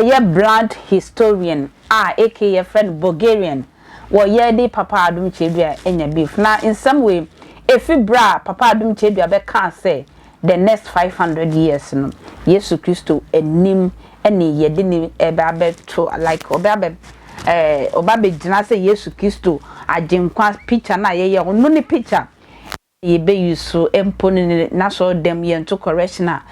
Ɛyɛ blood historian a aka yɛfrɛ no Bulgarian wɔ yɛ de Papa Adom Kyerɛdua anya beef. Na nsɛm wei ɛfi berɛ a Papa Adom Kyerɛdua bɛkaa sɛ the next 500 years no Yesu Kristo anim ɛne yɛde ne ɛbɛ abɛto, like ɔbɛ abɛ ɔba abɛgyina sɛ Yesu Kristo Agyenkwa picture no a yɛyɛ ɔno ne picture yɛbɛyi so mpo no ne n'asɔre dɛm yɛnto correction a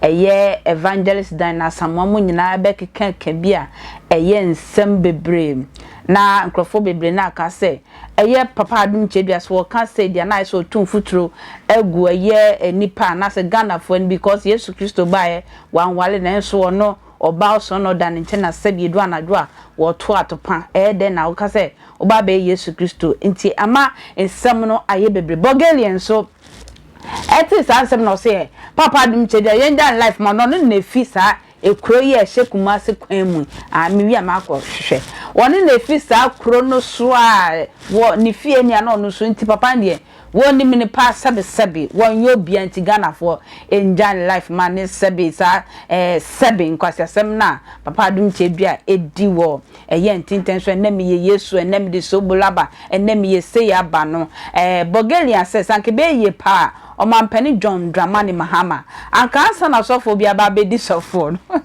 ɛyɛ Evangelist Dan na Asamoah mu nyinaa bɛkeka ka bi a ɛyɛ nsɛm bebree na nkurɔfoɔ bebree na aka sɛ ɛyɛ Papa Adom Kyerɛdua so wɔka sɛ deɛ na ayɛ sɛ ɔtu mfuturo agu ɛyɛ nipa anaasɛ Ghanafoɔ no, because Yesu Kristo baeɛ wanwale, nanso ɔno ɔbaa ɔsɔn na ɔda ne nkyɛn na sɛbi edu anadwo a wɔto atopa. Ɛyɛ dɛn na wɔka sɛ ɔba abɛyɛ Yesu Kristo? Nti ama nsɛm no ayɛ bebree. Bulgarian nso ɛte saa nsɛm na ɔsɛ Papa Adom Kyerɛdua yɛn gya life ma no. Ɔno na efi saa ekuro yi a ɛhyɛ Kumase kwan mu a mewi a maakɔ hwehwɛ wɔne na efi saa kuro no so a wɔ ne fie ni a na ɔno so. Nti papa deɛ wɔn nim ne pa sɛbesɛbe wɔn nyɛ obia, nti Ghanafoɔ ngya ne life ma ne sɛbe saa sɛbe nkwasiasɛm na Papa Adom Kyerɛdua edi wɔ ɛyɛ ntenten so. Ɛnɛ mi yɛ Yesu, ɛnɛ mi de sobolo aba, ɛnɛ mi yɛ sei aba no. Bulgaria sɛ sanke bɛyɛ yie paa Ɔmampanin John Dramani Mahama anka ansa na sɔfoɔ bi aba abɛdi sɔfoɔ no,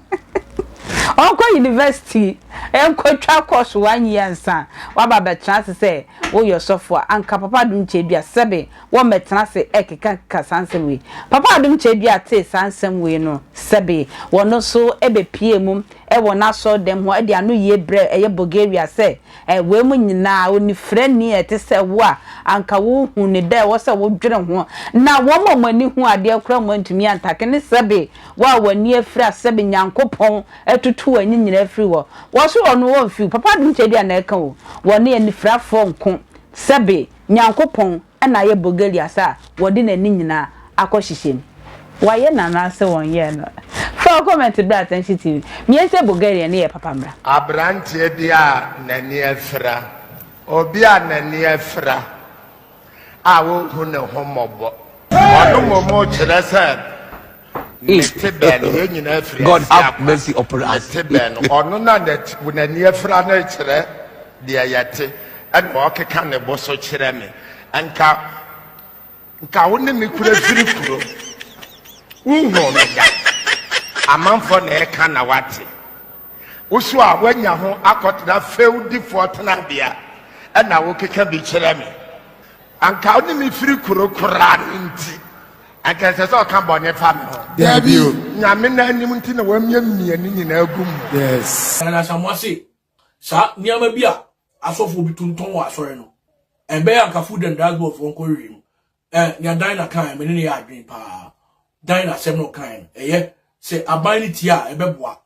ɔnkɔ university nkɔtwa course one year nsa waba abɛtena ase sɛ woyɛ sɔfoɔ. Anka Papa Adom Kyerɛdua sɛbe wɔmmɛtena ase ɛkeka keka saa nsɛm wei. Papa Adom Kyerɛdua tee saa nsɛm wei no, sɛbe wɔno nso ɛbɛpie mu ɛwɔ n'asɔre dɛm hɔ ɛde ano yie brɛ ɛyɛ Bulgaria sɛ wei mu nyinaa onifirani a ɛte sɛ wo a anka wohu ne dɛ ɛwɔ sɛ wodwene ho na wɔn a wɔn ani hu adeɛ koraa wɔn antumi antake ne sɛbe wo a w'ani afiri a sɛbe Nyankopɔn atutu w'ani nyinaa afiri hɔ. Wɔ so ɔno wɔmfiw Papa Adom Kyerɛdua na ɛka o wɔne anifirafoɔ nko, sɛbe Nyankopɔn ɛna ayɛ Bulgaria sɛ a wɔde n'ani nyinaa akɔ hyehyɛ mu. Wayɛ nana sɛ wɔn yɛ no. Fa comment brɛ Attention TV mmiɛnsa. Bulgaria ne yɛ papa mmra. Aberanteɛ bi a n'ani afira, obi a n'ani afira a wohu ne ho mmɔbɔ, ɔno mmom kyerɛ sɛ mete bɛn no, yɛn nyinaa firi. God have mercy upon us. Mete bɛn no, ɔno na n'ani afira no kyerɛ deɛ yɛte, ɛna ɔkeka ne bo so kyerɛ me. Nka wo ne me kura firi kuro, wohu me da, amanfoɔ na ɛka na wate woso a woanya ho akɔtena fɛwdifoɔ tenabea, ɛna wokeka bi kyerɛ me. Anka wo ne me firi kuro koraa no nti anka ɛsɛ sɛ ɔka bɔne fa me ho. Dabi o. Nyame no anim nti na wamiamia ne nyinaa gu mu. Ɛna Asamoah se saa nneɛma bi a asɔfoɔ bi tontɔn wɔ asɔre no, ɛbɛyɛ anka Food and Drugs Board foɔ nkɔ hwehwɛ mu. Nea Dan na kan me ne ne yɛ adwene paa. Dan na asɛm no kan no ɛyɛ sɛ aban no tie a ɛbɛboa,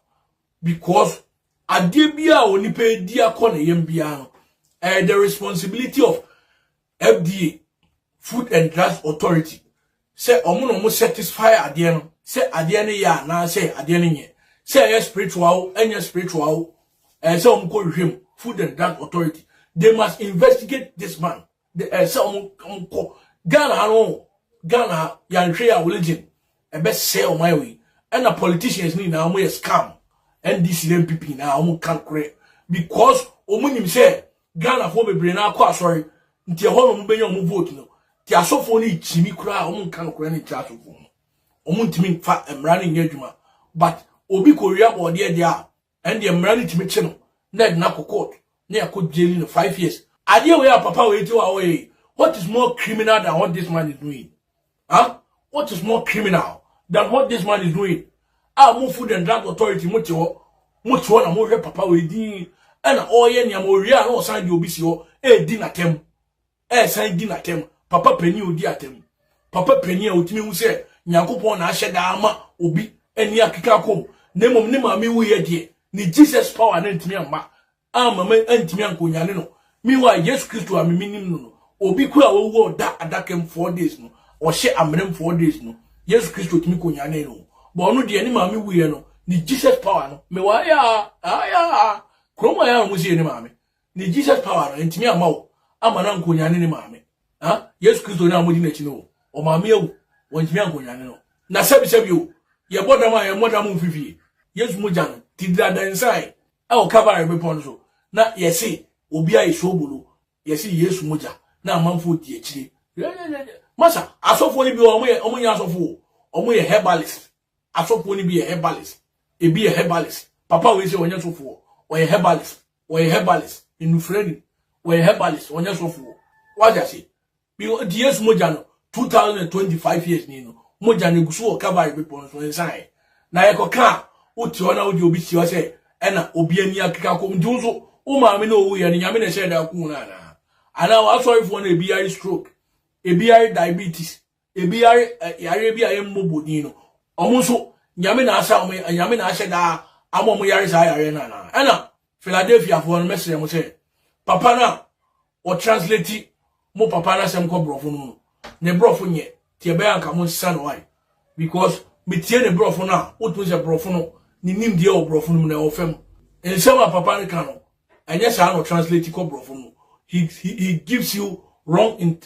because adeɛ bi a onipa edi akɔ ne yam biara no, ɛyɛ the responsibility of FDA, Food and Drugs Authority, sɛ ɔmo na ɔmo satisfy adeɛ no sɛ adeɛ no yɛ anaasɛ adeɛ no nyɛ, sɛ ɛyɛ spiritual, ɛnyɛ spiritual, ɛyɛ sɛ ɔmo kɔ hwehwɛ mu. Food and Drugs Authority, they must investigate this man. Ɛyɛ sɛ ɔmo kɔ Ghana ha no. Ghana ha yɛanhwɛ yɛ a, religion ɛbɛsɛe ɔman wei, ɛna politicians ni nyinaa ɔmo yɛ scam. NDC ne NPP nyinaa ɔmo ka korɛ because ɔmo nim sɛ Ghanafoɔ bebree na akɔ asɔre, nti ɛhɔ na ɔmo bɛnya ɔmo vote no. Nti asɔfoɔ no kyimi koraa, ɔmo nka nokorɛ no nkyerɛ asɔfoɔ no, ɔmo ntumi nfa mmara no nyɛ adwuma. But obi kɔ wia bɔɔdeɛ deɛ a, ɛndeɛ mmara no tumi kye no na ɛde no akɔ court na yɛakɔ jail no 5 years. Adeɛ wei a papa wei ti wɔ a ɔyɛ yi, what is more criminal than what this man is doing, huh? What is more criminal than what this man is doing? A mo Food and Drug Authority, mo te hɔ, mo te hɔ na mo hwɛ papa wei din ɛna ɔreyɛ nneɛma. Owie a na ɔsan de obi si hɔ ɛredi n'atɛm, ɛresan di n'atɛm. Papa panyin a odi atɛm, papa panyin a otumi hu sɛ Nyankopɔn na ahyɛ daa ama obi ani akeka akɔm, na mmom ne maame wuyɛ deɛ, ne Jesus power ne ntumi amma ama ma ntumi ankonyane no. Meanwhile, Yesu Kristo a mimi nim no, obi kura a wawu a ɔda adaka mu 4 days no, ɔhyɛ amena mu 4 days no, Yesu Kristo tumi konyane no. Bɔn ɔno deɛ, ne maame wuyɛ no, ne Jesus power no mewɔ ayɛ ayɛ kurom ayɛ a wɔn si yɛ ne maame ne Jesus power no ntumi ama wo ama na nkonyane ne maame. Ha Yesu Kristo ne a wɔdi n'akyi no, ɔmaame awu, wɔntumi ankonyane no. Na sɛbisɛbi o, yɛbɔ dam a yɛmmɔ dam mfifie Yesu mogya no. Ti dada nsae ɛwɔ Calvary bepɔ no so na yɛse obi ayɛ sobolo, yɛse Yesu mogya na amanfoɔ di akyire. Masa, asɔfoɔ no bi wɔn yɛ, wɔn nyɛ asɔfoɔ, wɔn yɛ herbalist. Asɔfoɔ no bi yɛ herbalist, ebi yɛ herbalist. Papa wei sɛ ɔnyɛ sɔfoɔ, ɔyɛ herbalist, ɔyɛ herbalist, nnufrani, ɔyɛ herbalist, ɔnyɛ sɔfoɔ. Wagye ase? Nti Yesu mogya no, 2025 years ni no, mogya no egu so wɔ Calvary bepɔ no so nsan. Na yɛkɔka a, wote hɔ na wode obi si hɔ sɛ ɛna obi ani akeka kɔ nti wo nso wo maame na owuiɛ no, Nyame na ɛhyɛ da ku no anaa? Anaa w'asɔrefoɔ no ebi yare stroke, ebi yare diabetes, ebi yare yare bi a yɛmmɔ bodin no, ɔmo nso Nyame na asa ɔmo, Nyame na ahyɛ daa ama ɔmo yare saa yare no anaa? Ɛna Philadelphiafoɔ no, mɛsrɛ mo sɛ papa no a ɔtranslate mo papa no asɛm kɔ borɔfo no mu no, ne borɔfo nyɛ nti ɛbɛyɛ anka mo nsesa no wae, because metie ne borɔfo no a, wotumi sɛ borɔfo no ne nimdeɛ wɔ borɔfo no mu na ɛwɔ fam. Nsɛm a papa no ka no, ɛnyɛ saa na ɔtranslate kɔ borɔfo no. He gives you wrong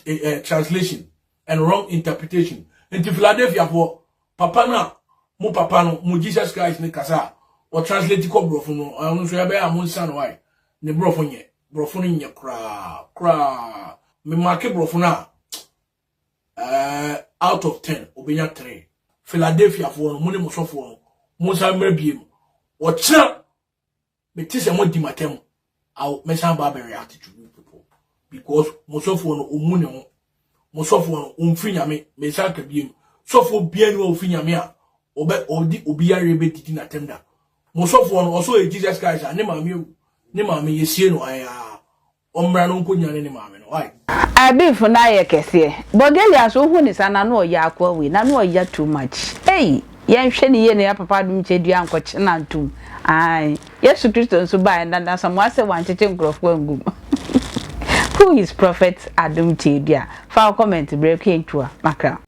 translation and wrong interpretation. Nti Philadelphiafoɔ, papa no a mo papa no, mo Jesus Christ ne kasa a ɔtranslate kɔ borɔfo no, ɔno nso ɛbɛyɛ a mo nsa no wae. Ne borɔfo nyɛ, borɔfo no nyɛ koraa koraa. Memake borɔfo no a, out of 10 obenya 3. Philadelphiafoɔ no, mo ne mo sɔfoɔ no, mo nsa mmerɛ bie mu. Ɔkyena mete sɛ mo di matam awo, mɛsan ba abɛ react to you people, because mo sɔfoɔ no ɔmu ne ho, mo sɔfoɔ no ɔmfiri Nyame. Mɛsan ka bie mu, sɔfoɔ bia ni wɔ ɔfiri Nyame a ɔbɛ ɔdi obi yare bɛdidi n'atam da. Mo sɔfoɔ no ɔsɔ yɛ Jesus Christ a ne maame ewu, ne maame yɛsie no ayaa, ɔmmra no nkɔ nyane ne maame no why? Beef no ayɛ kɛseɛ. Bulgaria so wohu ne saa na no ɔyɛ akoa wei na no ɔyɛ too much. Ei, yɛnhwɛ ne yie na yɛ papa Adom Kyei-Duah ankɔkye no antom. Ae, Yesu Kristo nso baeɛ na Asamoah sɛ wankyekye nkurɔfoɔ angum. Who is Prophet Adom Kyei-Duah? Fa wo comment berɛ kua ntwa makra.